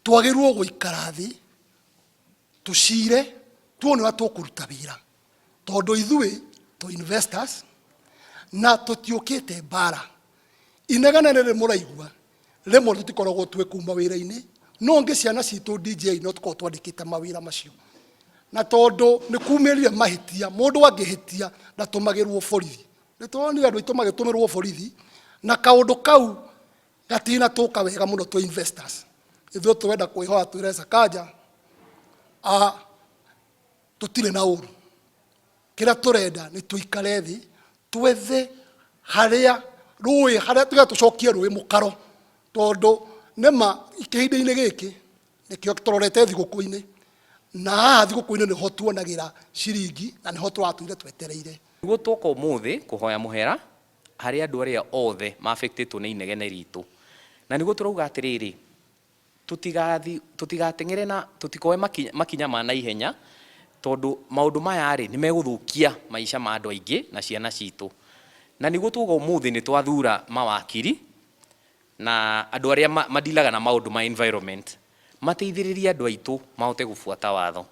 Twagĩrĩirwo gũikara thĩ tũcire tuone ũrĩa tũkũruta wĩra, tondũ ithuĩ tũ investors na tũtiũkĩte mbara. Inegene rĩrĩ mũraigua rĩmwe tũtikoragwo twĩ kũu mawĩra-inĩ, no ngĩ ciana citũ DJ no tũkoragwo twandĩkĩte mawĩra macio. Na tondũ nĩ kumĩrire mahĩtia, mũndũ angĩhĩtia ndatũmagĩrwo borithi. Nĩ tuonire andũ aitũ magĩtũmĩrwo borithi, na kaũndũ kau gatinatũka wega mũno twĩ investors. Ithuĩ tũrenda kwĩhoya twĩre Sakaja, tũtirĩ na ũru. Kĩrĩa tũrenda nĩ tũikare thĩ, twethe harĩa rũĩ, harĩa tũrĩa tũcokie rũĩ mũkaro, tondũ nĩma kĩhinda-inĩ gĩkĩ nĩkĩo tũrorete thigũkũ-inĩ, na haha thigũkũ-inĩ nĩho tuonagĩra ciringi na nĩho tũratũire twetereire. Nĩguo twoka ũmũthĩ kũhoya mũhera harĩ andũ arĩa othe ma affectĩtwo nĩ inegene ritũ. Na nĩguo tũrauga atĩrĩrĩ, tũtigateng'ere na tũtikoe makinya ma naihenya, tondũ maũndũ maya rĩ, nĩ megũthũkia maica ma andũ aingĩ na ciana citũ. Na nĩguo twauga ũmũthĩ nĩ twathura mawakiri na andũ arĩa mandilaga na maũndũ ma environment, mateithĩrĩrie andũ aitũ mahote gũbuata watho.